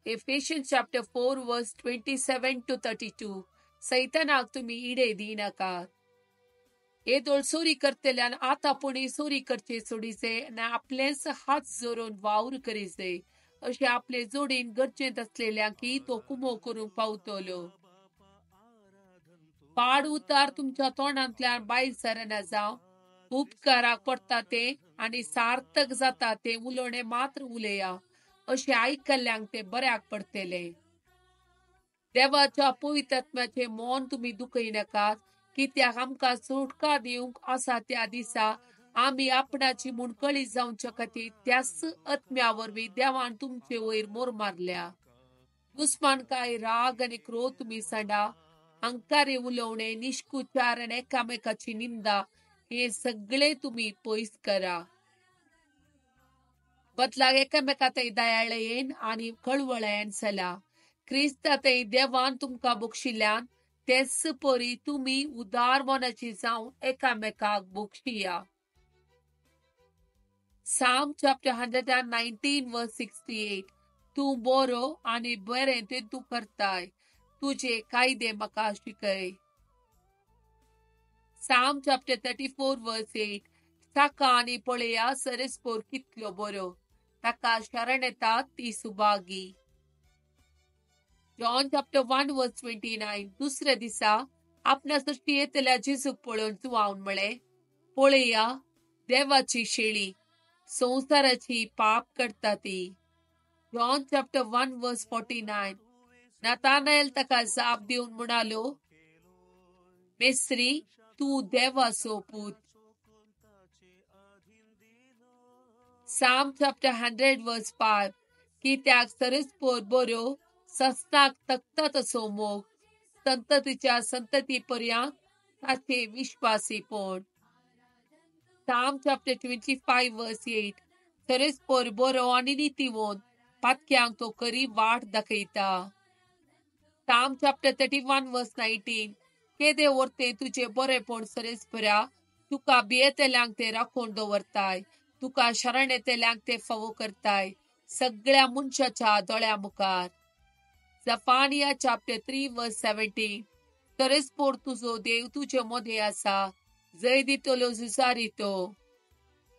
Ephesians chapter 4 verse 27 to 32. सैतानाक तुमी इडे दिनाकात. येदोळ चोरी करतल्यान आतां पुणी चोरी करचे सोडीचे आनी आपलेच हात जोरून वावर करीचे, अशें आपले जोडीन गरजेंत आसलेल्यांकी तो कुमो करूंक पावतलो. पाड उतार तुमच्या तोंडांतल्यान भायर सरना जावं, उपकाराक पडटा तें आनी सार्थक जाता तें उलोवणें मात्र उलया, अशें आयकल्ल्यांक तें बऱ्याक पडटलें. देवाच्या पवित्र आत्म्याचें मन तुमी दुखयनाकात, कित्याक आमकां सुटका दिवंक आसा त्या दिसा आमी आपणाची म्हूण कळी जावच्या खातीर त्याच आत्म्या वरवीं देवान तुमचे वयर मोर मारल्या. दुस्मानकाय, राग आनी क्रोध तुमी सांडा, अहंकारी उलोवणें, निश्कुचार आनी एकामेकाची निंदा हे सगळे तुमी पयस करा. बदलाक एकामेका थंय दयाळेन आनी कळवळ्यान चला. क्रिस्ता थंय देवान तुमकां बक्षिल्ल्यान तेच परी तुमी उदार मनाची जावन एकामेकाक बक्षिया. Psalm chapter 119 verse 68. तूं बरो आनी बरें तें तूं करताय, तुजे कायदे म्हाका शिकय. Psalm chapter 34 verse 8. ताका आनी पळया सरस्पोर कितलो बरो, ताका शरण येता ती सुभागी. John chapter 1 verse 29. दुसऱ्या दिसा आपणा सृश्टी येतल्या जेजूक पळोवन जुवान म्हळें, पळया देवाची शेळी, संवसाराची पाप करता ती. John chapter 1 verse 49. Nathanael ताका जाप दिवन म्हणालो, मेस्त्री, तूं देवाचो पूत. Psalm chapter 100 verse 5. कित्याक सरस्पोर बरो, सस्नाक तकता तसो मोग, संततीच्या संतती पर्यंत ताचे विश्वासीपण. Psalm chapter 25 verse 8. सरस्पोर बरो आनी नितीवंत, पातक्यांक तो खरी वाट दाखयता. Psalm chapter 31 verse 19. केदे वरतें तुजें बरेपण सरस्परा, तुका भियेतल्यांक ते राखून दवरताय, तुका शरण येतल्यांक ते फावो करताय, सगळ्या मनशाच्या दोळ्या मुखार. Zephaniah chapter 3 verse 17. सरस्पोर तुजो देव तुजे मदें आसा, जय दितलो झुजारी तो.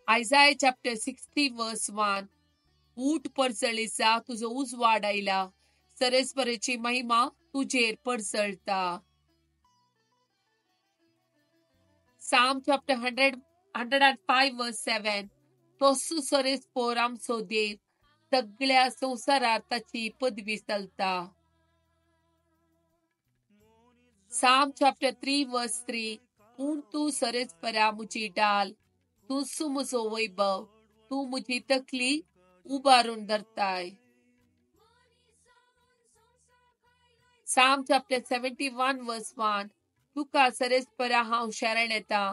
Isaiah chapter 60 verse 1. ऊठ परजळीचा, तुजो उजवाड आयला, सरस्परेची महिमा तुजेर परजळता. Psalm chapter 105 verse 7. तोसू सरस्पोर आमचो देव, सगळ्या संवसारार ताची पदवी चलता. Psalm chapter 3 verse 3. पूण तूं सरस्परा म्हजी डाल, तूं म्हजो वैभव, तूं म्हजी तकली उबारून धरताय. Psalm chapter 71 verse 1. तुका सरस्परा हांव शरण येता,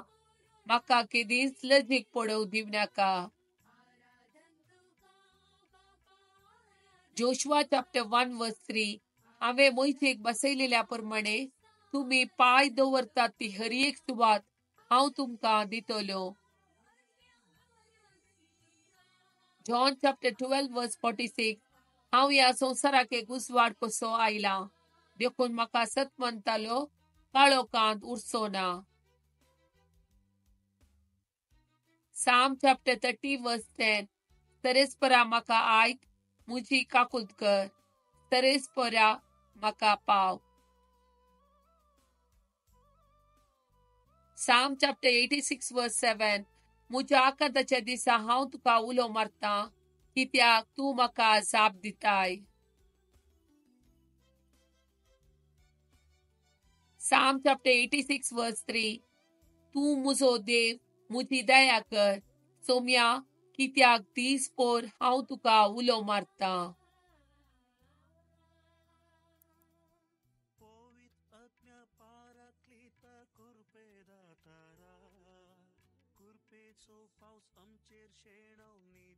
म्हाका केदींच लजीक पडोवंक दिवनाका. Joshua chapter 1 verse 3. हांवें मोहितेक बसयलेल्या प्रमाणे तुमी पांय दवरतात ती हर एक सुवात हांव तुमकां दितलो. John chapter 12 verse 46. हांव ह्या संवसाराक एक उजवाड कसो आयला, देखून म्हाका सत म्हणटालो, काळोखांत उरचो ना. Psalm chapter 30 verse 10. सरस्परा म्हाका आयक, म्हजी काकूत कर, सरस्परा म्हाका पाव. Psalm chapter 86 verse 7. म्हज्या आकांताच्या दिसा हांव तुका उलो मारता, कित्याक तूं म्हाका जाप दिताय. Psalm chapter 86 verse 3. तूं म्हजो देव, म्हजी दया कर, सोम्या, कित्याक दीस पोर हांव तुका उलो मारता. पावस आमचेर शेणोवनी.